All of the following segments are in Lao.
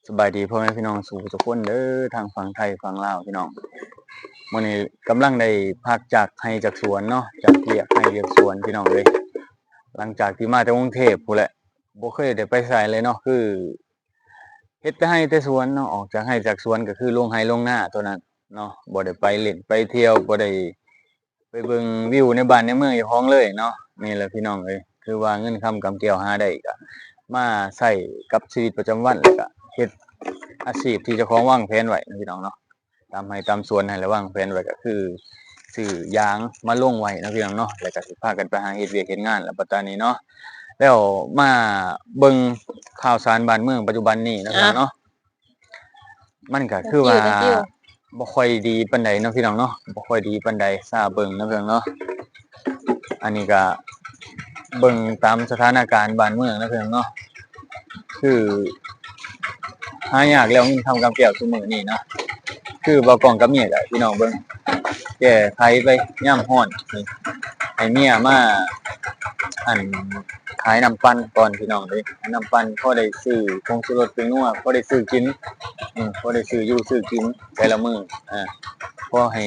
ສະບາຍດີພໍ່ແມ່ພີ່ນ້ອງສູ່ທຸກຄົນເດີ ທັງຝັ່ງໄທຝັ່ງລາວພີ່ນ້ອງ. ມື້ນີ້ກຳລັງໄດ້ພັກຈາກໄຮ່ຈາກສວນເນາະ ຈາກວຽກໄຮ່ວຽກສວນພີ່ນ້ອງເອີຍ. ຫຼັງຈາກທີ່ມາແຕ່ກຸງເທບພຸ້ນແຫຼະ ບໍ່ເຄີຍໄດ້ໄປໃສເລີຍເນາະ ຄືເຮັດແຕ່ໄຮ່ແຕ່ສວນເນາະ. ອອກຈາກໄຮ່ຈາກສວນກໍຄືລົງໄຮ່ລົງນາເທົ່ານັ້ນເນາະ ບໍ່ໄດ້ໄປຫຼິ້ນໄປທ່ຽວ ບໍ່ໄດ້ ໄປເບິ່ງວິວໃນບ້ານໃນເມືອງເຈົ້າຂອງເລີຍເນາະ. ນີ້ແຫຼະພີ່ນ້ອງເອີຍ ຄືວ່າເງິນຄຳກຳແກ້ວຫາໄດ້ກະມາໃຊ້ກັບຊີວິດປະຈຳວັນ ແລ້ວກະເຮັດອາຊີບທີ່ເຈົ້າຂອງວາງແຜນໄວ້ເນາະພີ່ນ້ອງເນາະ. ຕາມໄຮ່ຕາມສວນຫັ້ນແຫຼະ ວາງແຜນໄວ້ກະຄືຊື້ຢາງມາລົງໄວ້ເນາະພີ່ນ້ອງເນາະ ແລ້ວກະຊິພາກັນໄປຫາເຮັດວຽກເຮັດງານແລ້ວບັດຕານີ້ເນາະ. ແລ້ວມາເບິ່ງຂ່າວສານບ້ານເມືອງປັດຈຸບັນນີ້ເນາະພີ່ນ້ອງເນາະ. ມັນກະຄືວ່າ thank you thank you ບໍ່ຄ່ອຍດີປານໃດເນາະພີ່ນ້ອງເນາະ ບໍ່ຄ່ອຍດີປານໃດ ຊາເບິ່ງເນາະພີ່ນ້ອງເນາະ. ອັນນີ້ກະເບິ່ງຕາມສະຖານະການບ້ານເມືອງເນາະພີ່ນ້ອງເນາະ ຄືຫາຍາກແລ້ວເງິນຄຳກຳແກ້ວຊຸມື້ນີ້ເນາະ. ຄືບ່າວກ້ອງກັບເມຍກະພີ່ນ້ອງເບິ່ງ ແກ້ໄຂໄປຍາມຮ້ອນ ໃຫ້ເມຍມາ ອັນ ຂາຍນ້ຳປັ່ນກ່ອນພີ່ນ້ອງເອີຍ ຂາຍນ້ຳປັ່ນ ພໍໄດ້ຊື້ຜົງຊູລົດ ແປ້ງນົວ ພໍໄດ້ຊື້ກິນ ອືມ ພໍໄດ້ຊື້ຢູ່ຊື້ກິນແຕ່ລະມື້ ອາ ພໍໃຫ້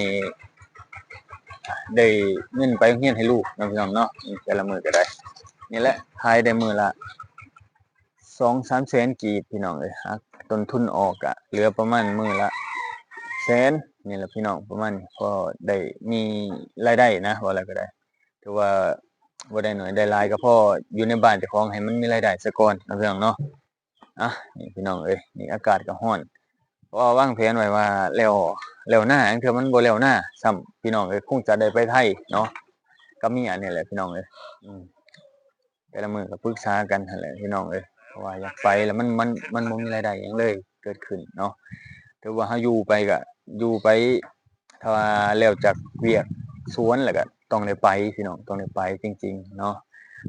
ໄດ້ເງິນໄປໂຮງຮຽນໃຫ້ລູກເນາະພີ່ນ້ອງເນາະ. ອືມ ແຕ່ລະມື້ກໍໄດ້ ນີ້ແຫຼະ ຂາຍໄດ້ມື້ລະສອງສາມແສນກີບພີ່ນ້ອງເອີຍ ຫັກຕົ້ນທຶນອອກກະເຫຼືອປະມານມື້ລະແສນນີ້ແຫຼະພີ່ນ້ອງ ປະມານພໍໄດ້ມີລາຍໄດ້ນະ ເວົ້າແລ້ວກໍໄດ້ ຖືວ່າບໍ່ໄດ້ໜ້ອຍໄດ້ຫຼາຍ ກໍພໍຢູ່ໃນບ້ານເຈົ້າຂອງໃຫ້ມັນມີລາຍໄດ້ສາກ່ອນເນາະພີ່ນ້ອງເນາະ. ອ່ະ ນີ້ພີ່ນ້ອງເອີຍ ນີ້ອາກາດກໍຮ້ອນ ເພາະວ່າວາງແຜນໄວ້ວ່າແລ້ວ ແລ້ວນາ ລາງເທື່ອມັນບໍ່ແລ້ວນາຊ້ຳພີ່ນ້ອງເອີຍ ຄົງຈະໄດ້ໄປໄທເນາະ ກັບເມຍນີ້ແຫຼະພີ່ນ້ອງເອີຍ. ອືມ ແຕ່ລະມື້ກໍປຶກສາກັນຫັ້ນແຫຼະພີ່ນ້ອງເອີຍ ເພາະວ່າຢາກໄປແລ້ວມັນ ມັນ ມັນບໍ່ມີລາຍໄດ້ຫຍັງເລີຍເກີດຂຶ້ນເນາະ. ຖືວ່າເຮົາຢູ່ໄປກໍຢູ່ໄປ ຖ້າວ່າແລ້ວຈາກວຽກສວນແລ້ວກໍຕ້ອງໄດ້ໄປພີ່ນ້ອງ ຕ້ອງໄດ້ໄປຈິງໆເນາະ.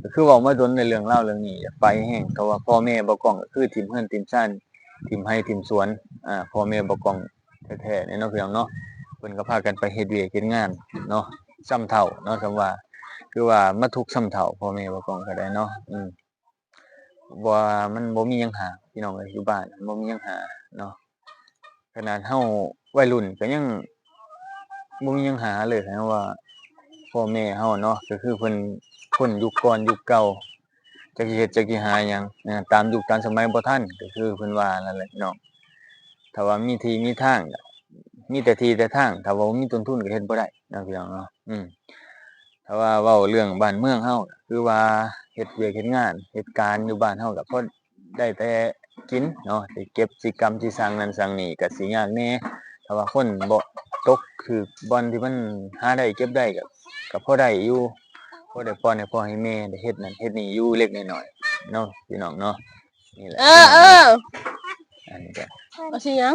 ກໍຄືເວົ້າມາດົນໃນເລື່ອງລາວເລື່ອງນີ້ ຢາກໄປແຮງ ເພາະວ່າພໍ່ແມ່ບ່າວກ້ອງກໍຄືຖິ້ມເຮືອນຖິ້ມຊານ ຖິ້ມໄຮ່ຖິ້ມສວນ ອາ ພໍ່ແມ່ບ່າວກ້ອງແທ້ໆເນາະພີ່ນ້ອງເນາະ. ເພິ່ນກໍພາກັນໄປເຮັດວຽກເຮັດງານເນາະ ຊຳເຖົ້າເນາະ ຊຳວ່າ ຄືວ່າມາທຸກຊຳເຖົ້າ ພໍ່ແມ່ບ່າວກ້ອງກໍໄດ້ເນາະ. ອືມ ວ່າມັນບໍ່ມີຫຍັງຫາພີ່ນ້ອງເອີຍ ຢູ່ບ້ານບໍ່ມີຫຍັງຫາເນາະ. ຂະໜາດເຮົາໄວລຸ້ນກໍຍັງບໍ່ມີຫຍັງຫາເລີຍ ແສດງວ່າພໍ່ແມ່ເຮົາເນາະ ກໍຄືເພິ່ນຄົນຍຸກກ່ອນຍຸກເກົ່າ ຈັກຊິເຮັດຈັກຊິຫາຫຍັງ ເອີ ຕາມຍຸກຕາມສະໄໝບໍ່ທັນ ກໍຄືເພິ່ນວ່ານັ້ນແຫຼະພີ່ນ້ອງ. ຖ້າວ່າມີທີ່ມີທາງ ມີແຕ່ທີ່ແຕ່ທາງ ຖ້າວ່າບໍ່ມີຕົ້ນທຶນກໍເຮັດບໍ່ໄດ້ເນາະ ພີ່ນ້ອງເນາະ. ອືມ ຖ້າວ່າເວົ້າເລື່ອງບ້ານເມືອງເຮົາ ຄືວ່າເຮັດວຽກເຮັດງານເຮັດການຢູ່ບ້ານເຮົາກໍພໍໄດ້ແຕ່ກິນເນາະ ໄດ້ເກັບຊິກຳຊິສ້າງນັ້ນສ້າງນີ້ກໍຊິຍາກແດ່. ຖ້າວ່າຄົນບໍ່ຕົກຖືກບ່ອນທີ່ມັນຫາໄດ້ເກັບໄດ້ ກໍ ກໍພໍໄດ້ຢູ່ ພໍໄດ້ປ້ອນໃຫ້ພໍ່ໃຫ້ແມ່ ໄດ້ເຮັດນັ້ນເຮັດນີ້ຢູ່ເລັກນ້ອຍເນາະ ພີ່ນ້ອງເນາະ. ນີ້ແຫຼະ ເອີ ເອີ ອັນນີ້ກໍ ເອົາຊິຫຍັງ?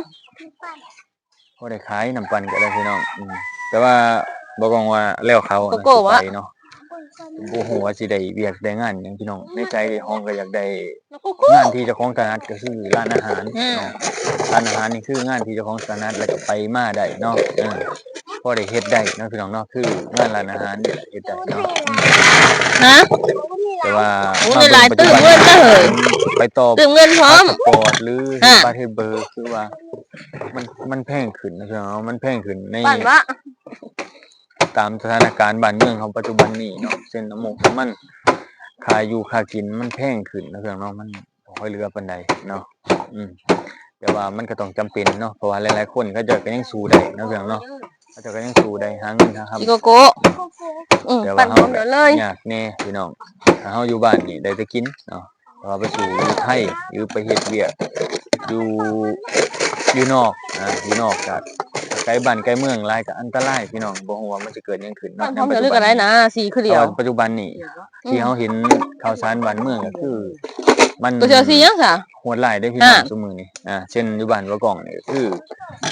ພໍໄດ້ຂາຍນ້ຳປັ່ນກໍໄດ້ພີ່ນ້ອງ. ອືມ ແຕ່ວ່າບໍ່ກອງວ່າແລ້ວເຂົາ ໂກໂກ້ ຊິໄປເນາະ ບໍ່ຮູ້ວ່າຊິໄດ້ວຽກໄດ້ງານຫຍັງພີ່ນ້ອງ. ໃນໃຈຂອງກໍຢາກໄດ້ ໂກໂກ້ ງານທີ່ເຈົ້າຂອງຖະໜັດ ກໍຄືຮ້ານອາຫານ ອືມ ເນາະ. ຮ້ານອາຫານນີ້ຄືງານທີ່ເຈົ້າຂອງຖະໜັດ ແລ້ວກໍໄປມາໄດ້ເນາະ. ເອີ ພໍໄດ້ເຮັດໄດ້ເນາະພີ່ນ້ອງເນາະ ຄືງານຮ້ານອາຫານນີ້ແຫຼະເຮັດໄດ້ເນາະ. ອືມ ຮະ ແຕ່ວ່າ ໂອ້ ມາເບິ່ງ ຫຼາຍໆ ປະຈຸບັນ ຕື່ມເງິນເດີ ໄປຕໍ່ ຕື່ມເງິນພ້ອມ ພາສະປອດ ຫຼື ຮະ ເຮັດບັດເຮັດເບີ ຄືວ່າ ມັນ ມັນແພງຂຶ້ນນະພີ່ນ້ອງເນາະ ມັນແພງຂຶ້ນໃນ ປານວ່າ ຕາມສະຖານະການບ້ານເມືອງເຮົາປັດຈຸບັນນີ້ເນາະ ເຊັ່ນ ນ້ຳມັນ ນ້ຳມັນ ຄ່າຢູ່ຄ່າກິນມັນແພງຂຶ້ນນະພີ່ນ້ອງເນາະ ມັນບໍ່ຄ່ອຍເຫຼືອປານໃດເນາະ. ອືມ ແຕ່ວ່າມັນກໍຕ້ອງຈຳເປັນເນາະ ເພາະວ່າຫຼາຍໆຄົນເຂົາເຈົ້າກໍຍັງສູ້ໄດ້ນະພີ່ນ້ອງເນາະ ເຂົາເຈົ້າກໍຍັງສູ້ໄດ້ ຫາເງິນຫາຄຳ ອີໂກໂກ ອືມ ແຕ່ວ່າເຮົາກໍຍາກແດ່ພີ່ນ້ອງ ຖ້າເຮົາຢູ່ບ້ານນີ້ໄດ້ແຕ່ກິນເນາະ ຖ້າວ່າໄປສູ້ຢູ່ໄທ ຫຼືໄປເຮັດວຽກຢູ່ ຢູ່ນອກ ອາ ຢູ່ນອກກໍ ໃກ້ບ້ານໃກ້ເມືອງຫຼາຍກໍອັນຕະລາຍພີ່ນ້ອງ ບໍ່ຮູ້ວ່າມັນຈະເກີດຫຍັງຂຶ້ນເນາະ. ແນວປັດຈຸບັນນີ້ ສີຄືດຽວ ແຕ່ວ່າປັດຈຸບັນນີ້ ອືມ ທີ່ເຮົາເຫັນຂ່າວສານບ້ານເມືອງກໍຄື ມັນ ໂຕເສື້ອສີຫຍັງຊະ? ໂຫດຮ້າຍເດ້ພີ່ນ້ອງ ອ່າ ຊຸມື້ນີ້ ອ່າ ເຊັ່ນຢູ່ບ້ານບໍ່ກ້ອງນີ້ກໍຄື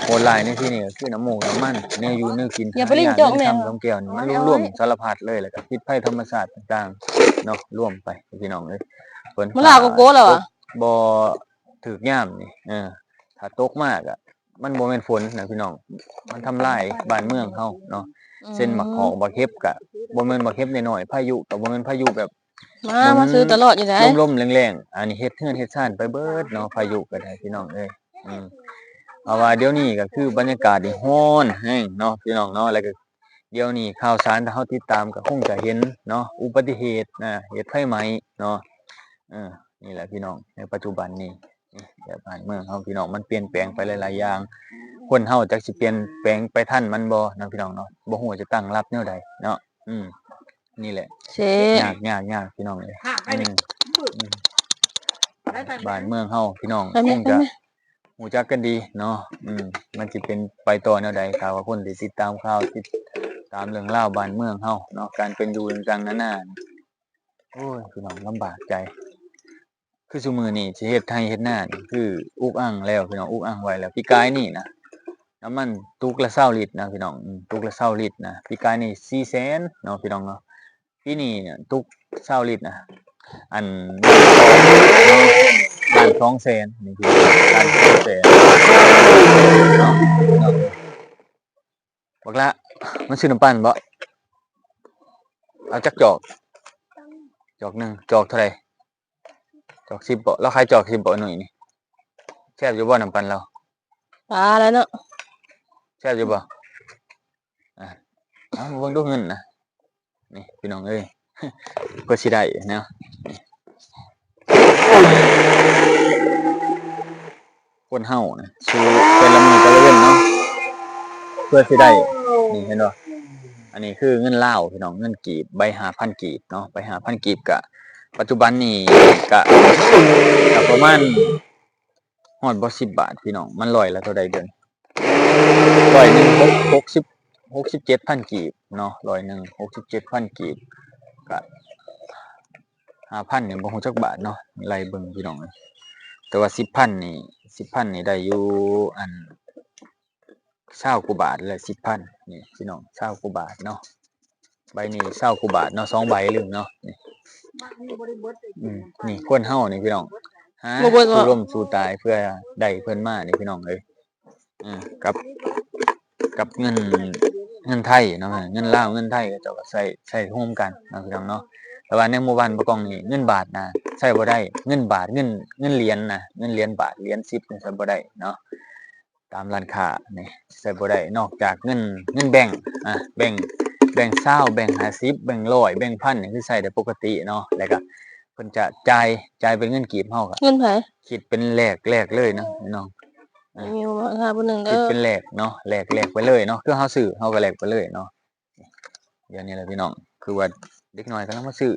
ໂຫດຮ້າຍໃນທີ່ນີ້ກໍຄືນ້ຳໝູກນ້ຳມັນ ແນວຢູ່ແນວກິນ ຢ່າໄປຫຼິ້ນຈອກແມ່ ຫາຍາກເງິນຄຳກຳແກ້ວນີ້ ມັນລວມສາລະພັດເລີຍ ແລ້ວກໍພິດໄພທຳມະຊາດຕ່າງໆເນາະ ລວມໄປພີ່ນ້ອງເອີຍ. ເພິ່ນ ມາລາໂກໂກແລ້ວ ບໍ່ຖືກຍາມນີ້ ເອີ ຖ້າຕົກມາກໍ ມັນບໍ່ແມ່ນຝົນນະພີ່ນ້ອງ ມັນທຳລາຍບ້ານເມືອງເຮົາເນາະ. ອືມ ເຊັ່ນໝາກຫອກໝາກເຫັບກະບໍ່ແມ່ນໝາກເຫັບນ້ອຍໆ ພາຍຸກະບໍ່ແມ່ນພາຍຸແບບ ມາ ມາຊື້ຕະຫຼອດຢູ່ໃດ໋ ລົມໆແລ້ງໆ ອັນນີ້ເຮັດເຮືອນເຮັດຊານໄປເບິດເນາະ ພາຍຸກໍໄດ້ ພີ່ນ້ອງເອີຍ. ອືມ ເພາະວ່າດຽວນີ້ກໍຄືບັນຍາກາດນີ້ຮ້ອນແຮງເນາະ ພີ່ນ້ອງເນາະ ແລ້ວກໍ ດຽວນີ້ຂ່າວສານທີ່ເຮົາຕິດຕາມກໍຄົງຈະເຫັນເນາະ ອຸບັດຕິເຫດນະ ເຫດໄຟໄໝ້ເນາະ. ເອີ ນີ້ແຫຼະພີ່ນ້ອງ ໃນປັດຈຸບັນນີ້ ນີ້ແບບບ້ານເມືອງເຮົາ ພີ່ນ້ອງ ມັນປ່ຽນແປງໄປຫຼາຍໆຢ່າງ ຄົນເຮົາຈັກຊິປ່ຽນແປງໄປທັນມັນບໍ່ເນາະ ພີ່ນ້ອງເນາະ ບໍ່ຮູ້ວ່າຈະຕັ້ງຮັບແນວໃດເນາະ. ອືມ ນີ້ແຫຼະ ຍາກໆໆ ພີ່ນ້ອງເອີຍ. ອືມ ອືມ ບ້ານເມືອງເຮົາ ພີ່ນ້ອງ ຄົງຈະ ຮູ້ຈັກກັນດີເນາະ. ອືມ ມັນຊິເປັນໄປຕໍ່ແນວໃດ ຖ້າວ່າຄົນທີ່ຕິດຕາມຂ່າວ ຕິດຕາມເລື່ອງລາວບ້ານເມືອງເຮົາເນາະ ການເປັນຢູ່ຕ່າງໆນານາ. ໂອ້ຍ ພີ່ນ້ອງ ລຳບາກໃຈ ຄືຊຸມື້ນີ້ຊິເຮັດໄຮ່ເຮັດນານີ້ ຄືອຸກອັ່ງແລ້ວ ພີ່ນ້ອງ ອຸກອັ່ງໄວ້ແລ້ວ. ປີກາຍນີ້ນະ ນ້ຳມັນຕຸກລະຊາວລິດນະ ພີ່ນ້ອງ ອືມ ຕຸກລະຊາວລິດນະ ປີກາຍນີ້ສີ່ແສນເນາະ ພີ່ນ້ອງເນາະ. ປີນີ້ນະ ຕຸກຊາວລິດນະ ອັນ ລ້ານສອງແສນ ນີ້ຄືລ້ານສອງແສນເນາະ. ບັກຫຼ້າ ມາຊື້ນ້ຳປັ່ນບໍ່? ເອົາຈັກຈອກ? ຈອກໜຶ່ງ ຈອກເທົ່າໃດ? ຈອກສິບບໍ່? ລາວຂາຍຈອກສິບບໍ່ ໜ້ອຍນີ້? ແຊບຢູ່ບໍ່ນ້ຳປັ່ນລາວ? ປາແລ້ວເນາະ ແຊບຢູ່ບໍ່? ອ່ະ ເອົາເບິ່ງດູເງິນນະ ນີ້ພີ່ນ້ອງເອີຍ ເພື່ອຊິໄດ້ເນາະ ຄົນເຮົານະ ສູ້ແຕ່ລະມື້ແຕ່ລະເວັນເນາະ ເພື່ອຊິໄດ້ ນີ້ເຫັນບໍ່? ອັນນີ້ຄືເງິນລາວ ພີ່ນ້ອງ ເງິນກີບ ໃບຫ້າພັນກີບເນາະ ໃບຫ້າພັນກີບ ກະປັດຈຸບັນນີ້ກະ ກະປະມານ ຮອດບໍ່ສິບບາດ ພີ່ນ້ອງ ມັນຮ້ອຍລະເທົ່າໃດດຽວນີ້? ຮ້ອຍໜຶ່ງ ຫົກ ຫົກສິບ ຫົກສິບເຈັດພັນກີບເນາະ ຮ້ອຍໜຶ່ງ ຫົກສິບເຈັດພັນກີບ ກະຫ້າພັນນີ້ບໍ່ຮູ້ຈັກບາດເນາະ ໄລ່ເບິ່ງ ພີ່ນ້ອງເອີຍ. ແຕ່ວ່າສິບພັນນີ້ ສິບພັນນີ້ໄດ້ຢູ່ ອັນ ຊາວກວ່າບາດ ແລະ ສິບພັນນີ້ ພີ່ນ້ອງ ຊາວກວ່າບາດເນາະ. ໃບນີ້ຊາວກວ່າບາດເນາະ ສອງໃບ ລືມເນາະ ນີ້ ອືມ ນີ້ຄົນເຮົານີ້ ພີ່ນ້ອງ ຫາ ບໍ່ເບິດ ສູ້ລົມສູ້ຕາຍເພື່ອໄດ້ເພິ່ນມານີ້ ພີ່ນ້ອງເອີຍ. ເອີ ກັບ ກັບເງິນ ເງິນໄທເນາະ ເງິນລາວ ເງິນໄທ ເຂົາເຈົ້າກໍໃຊ້ ໃຊ້ໂຮມກັນເນາະ ພີ່ນ້ອງເນາະ. ແຕ່ວ່າໃນໝູ່ບ້ານບໍ່ກ່ອງນີ້ ເງິນບາດນະໃຊ້ບໍ່ໄດ້ ເງິນບາດ ເງິນ ເງິນຫຼຽນນະ ເງິນຫຼຽນບາດ ຫຼຽນສິບນີ້ໃຊ້ບໍ່ໄດ້ເນາະ. ຕາມຮ້ານຄ້ານີ້ໃຊ້ບໍ່ໄດ້ ນອກຈາກເງິນ ເງິນແບງ ອາ ແບງ ແບງຊາວ ແບງຫ້າສິບ ແບງຮ້ອຍ ແບງພັນ ນີ້ຄືໃຊ້ໄດ້ປົກກະຕິເນາະ. ແລ້ວກະເພິ່ນຈະຈ່າຍ ຈ່າຍເປັນເງິນກີບ ເຮົາກະ ເງິນໃຜ? ຄິດເປັນແລກ ແລກເລີຍເນາະ ພີ່ນ້ອງ ອາ ມີຜູ້ມາຫາຜູ້ໜຶ່ງເດີ ຄິດເປັນແລກເນາະ ແລກ ແລກໄປເລີຍເນາະ ຄືເຮົາຊື້ ເຮົາກະແລກໄປເລີຍເນາະ. ດຽວນີ້ແຫຼະພີ່ນ້ອງ ຄືວ່າເດັກນ້ອຍກຳລັງມາຊື້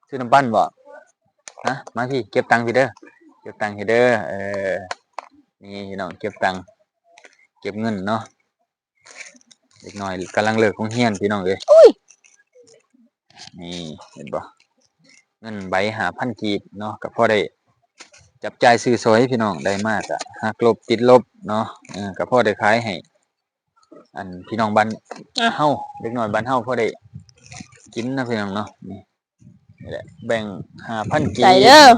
ຊື້ນ້ຳປັ່ນບໍ່? ຮະ ມາພີ້ ເກັບຕັງພີ້ເດີ ເກັບຕັງພີ້ເດີ. ເອີ ນີ້ພີ່ນ້ອງ ເກັບຕັງ ເກັບເງິນເນາະ ເດັກນ້ອຍກຳລັງເລີກໂຮງຮຽນ ພີ່ນ້ອງເອີຍ. ນີ້ເຫັນບໍ່ ເງິນໃບຫ້າພັນກີບເນາະ ກໍພໍໄດ້ຈັບຈ່າຍຊື້ສອຍ ພີ່ນ້ອງ ໄດ້ມາກໍຫັກລົບຕິດລົບເນາະ ເອີ ກໍພໍໄດ້ຂາຍໃຫ້ ອັນ ພີ່ນ້ອງບ້ານເຮົາ ເດັກນ້ອຍບ້ານເຮົາພໍໄດ້ກິນນະ ພີ່ນ້ອງເນາະ. ນີ້ ນີ້ແຫຼະ ແບ່ງຫ້າພັນກີບ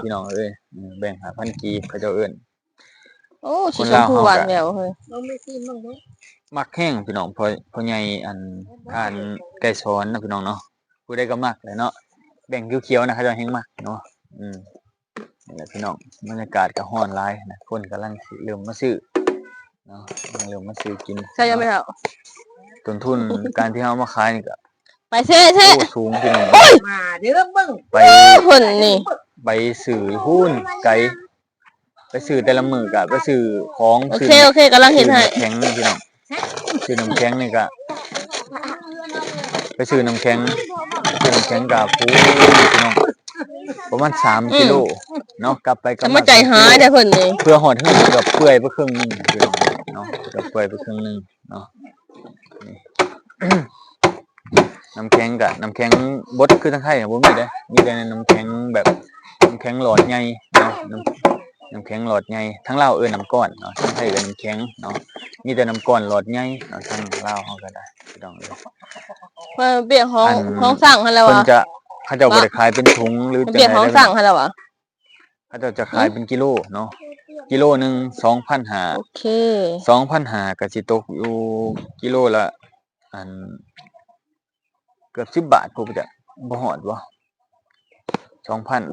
ພີ່ນ້ອງເອີຍ ເອີ ແບ່ງຫ້າພັນກີບ ເຂົາເຈົ້າເອີ້ນ. ໂອ້ ສີຊົມພູຫວານແຫວວເຮີ້ຍ ມັກແຮງ ພີ່ນ້ອງ ພໍ່ ພໍ່ໃຫຍ່ ອັນ ທ່ານໄກສອນນະ ພີ່ນ້ອງເນາະ ຜູ້ໃດກໍມັກແຫຼະເນາະ ແບ່ງຂຽວໆນະ ເຂົາເຈົ້າແຮ່ງມັກເນາະ. ອືມ ນີ້ແຫຼະພີ່ນ້ອງ ບັນຍາກາດກໍຮ້ອນຫຼາຍນະ ຄົນກຳລັງຊິເລີ່ມມາຊື້ເນາະ ກຳລັງເລີ່ມມາຊື້ກິນ ໃຊ່ບໍ່ແມ່ເຖົ້າ? ຕົ້ນທຶນການທີ່ເຮົາເອົາມາຂາຍນີ້ກໍ ໄປເຊ ເຊ ໂອ້ ສູງພີ່ນ້ອງ ໂອ້ຍ ມາເດີເບິ່ງ ໄປ ເພິ່ນນີ້ ໄປຊື້ພຸ້ນໄກ ໄປຊື້ແຕ່ລະມື້ກໍໄປຊື້ຂອງ ໂອເຄ ໂອເຄ ກຳລັງເຮັດໃຫ້ ຊື້ນ້ຳແຂງນີ້ພີ່ນ້ອງ ຊື້ນ້ຳແຂງນີ້ກໍ ໄປຊື້ນ້ຳແຂງ ຊື້ນ້ຳແຂງກະພູພີ່ນ້ອງ ປະມານສາມ ອືມ ກິໂລເນາະ ກັບໄປກັບມາ ໃຈຮ້າຍແທ້ເພິ່ນນີ້ ເພື່ອຮອດເຮືອນເກືອບເປື່ອຍໄປເຄິ່ງໜຶ່ງພີ່ນ້ອງເນາະ ເກືອບເປື່ອຍໄປເຄິ່ງໜຶ່ງເນາະ. ນີ້ ນ້ຳແຂງກະ ນ້ຳແຂງບົດຄືທາງໄທບໍ່ມີເດ້ ມີແຕ່ນ້ຳແຂງແບບ ນ້ຳແຂງຫຼອດໃຫຍ່ເນາະ ນ້ຳ ນ້ຳແຂງຫຼອດໃຫຍ່ ທາງລາວເອີ້ນນ້ຳກ້ອນເນາະ ທາງໄທເອີ້ນນ້ຳແຂງເນາະ ມີແຕ່ນ້ຳກ້ອນຫຼອດໃຫຍ່ເນາະ ທາງລາວເຮົາກໍໄດ້ ພີ່ນ້ອງເອີຍ. ເອີ ເບຍຂອງ ອັນ ຂອງສ້າງຫັ້ນແຫຼະຫວາ ເພິ່ນຈະ ເຂົາເຈົ້າບໍ່ໄດ້ຂາຍເປັນຖົງ ຫຼື ເບຍຂອງສ້າງຫັ້ນແຫຼະຫວາ ເຂົາເຈົ້າຈະຂາຍເປັນກິໂລເນາະ ກິໂລໜຶ່ງສອງພັນຫ້າ ໂອເຄ ສອງພັນຫ້າກໍຊິຕົກຢູ່ກິໂລລະ ອັນ ເກືອບສິບບາດພຸ້ນ ບໍ່ຈັກ ບໍ່ຮອດບໍ່? ສອງພັນ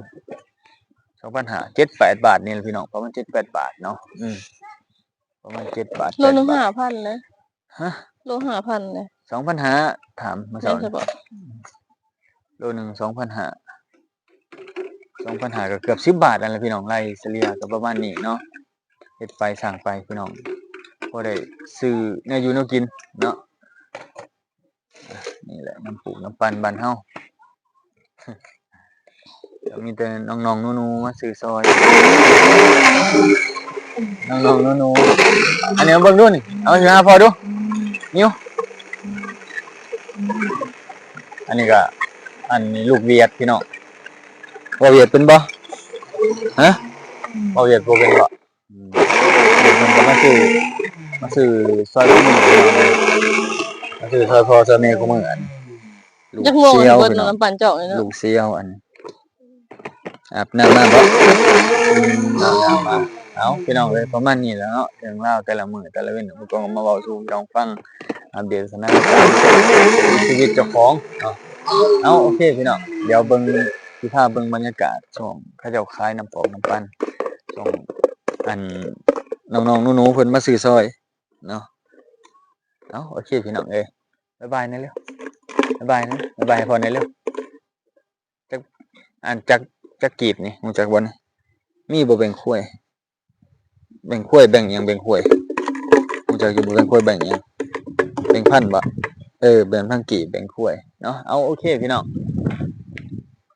ສອງພັນຫ້າ ເຈັດແປດບາດນີ້ແຫຼະພີ່ນ້ອງ ປະມານເຈັດແປດບາດເນາະ. ອືມ ປະມານເຈັດບາດ ໂລໜຶ່ງ ແປດບາດ ຫ້າພັນເລີຍ. ຮະ? ໂລຫ້າພັນເລີຍ. ສອງພັນຫ້າ ຖາມມາ ແມ່ນຊະບໍ? ໂລໜຶ່ງ ສອງພັນຫ້າ ສອງພັນຫ້າ ກໍເກືອບສິບບາດນັ້ນແຫຼະພີ່ນ້ອງ ໄລ່ສະເລ່ຍກໍປະມານນີ້ເນາະ. ເຮັດໄປສ້າງໄປພີ່ນ້ອງ ພໍໄດ້ຊື້ແນວຢູ່ແນວກິນເນາະ. ນີ້ແຫຼະ ນ້ຳປູກນ້ຳປັ່ນບ້ານເຮົາ ກໍມີແຕ່ນ້ອງໆໜູໆມາຊື້ຊ່ອຍ ນ້ອງໆໜູໆ. ອັນນີ້ມາເບິ່ງດູນີ້ ເອົາຊິຫາພໍ່ດູ ນິວ. ອັນນີ້ກໍ ອັນນີ້ລູກຫວຽດພີ່ນ້ອງ ເວົ້າຫວຽດເປັນບໍ່? ຮະ? ເວົ້າຫວຽດບໍ່ເປັນບໍ່? ອືມ ເພິ່ນກໍມາຊື້ ມາຊື້ຊ່ອຍ ມາຊື້ຊ່ອຍພໍ່ຊ່ອຍແມ່ຄູ່ມື້. ອັນ ລູກ ຈັກໂມງ ສຽວ ເບິດ ພີ່ນ້ອງ ນ້ຳປັ່ນຈອກນີ້ເນາະ ລູກສຽວ. ອັນ ອາບນ້ຳມາບໍ? ອືມ ອາບນ້ຳມາ. ເອົາ ພີ່ນ້ອງເອີຍ ປະມານນີ້ແຫຼະເນາະ ເລື່ອງລາວແຕ່ລະມື້ແຕ່ລະເວັນ ກໍມາເວົ້າສູ່ພີ່ນ້ອງຟັງ ອັບເດດສະຖານະການຊີວິດເຈົ້າຂອງເນາະ. ເອົາ ໂອເຄພີ່ນ້ອງ ດຽວເບິ່ງ ຊິພາເບິ່ງບັນຍາກາດຊ່ວງເຂົາເຈົ້າຂາຍນ້ຳປອກນ້ຳປັ່ນ ຊ່ວງ ອັນ ນ້ອງໆໜູໆເພິ່ນມາຊື້ຊ່ອຍເນາະ. ເອົາ ໂອເຄພີ່ນ້ອງເອີຍ ບາຍບາຍແດ່ເລັວ ບາຍບາຍນະ ບາຍບາຍໃຫ້ພໍ່ແດ່ເລັວ. ຈັກ ອັນ ຈັກ ຈັກກີບນີ້ ຮູ້ຈັກບໍ່ນີ້? ມີບໍ່ແບ່ງຄວາຍ? ແບ່ງຄວາຍ ແບ່ງຫຍັງ ແບ່ງຄວາຍ ຮູ້ຈັກຢູ່ບໍ່? ແບ່ງຄວາຍ ແບ່ງຫຍັງ? ແບ່ງພັນບໍ? ເອີ ແບ່ງພັນກີບ ແບ່ງຄວາຍເນາະ. ເອົາ ໂອເຄພີ່ນ້ອງ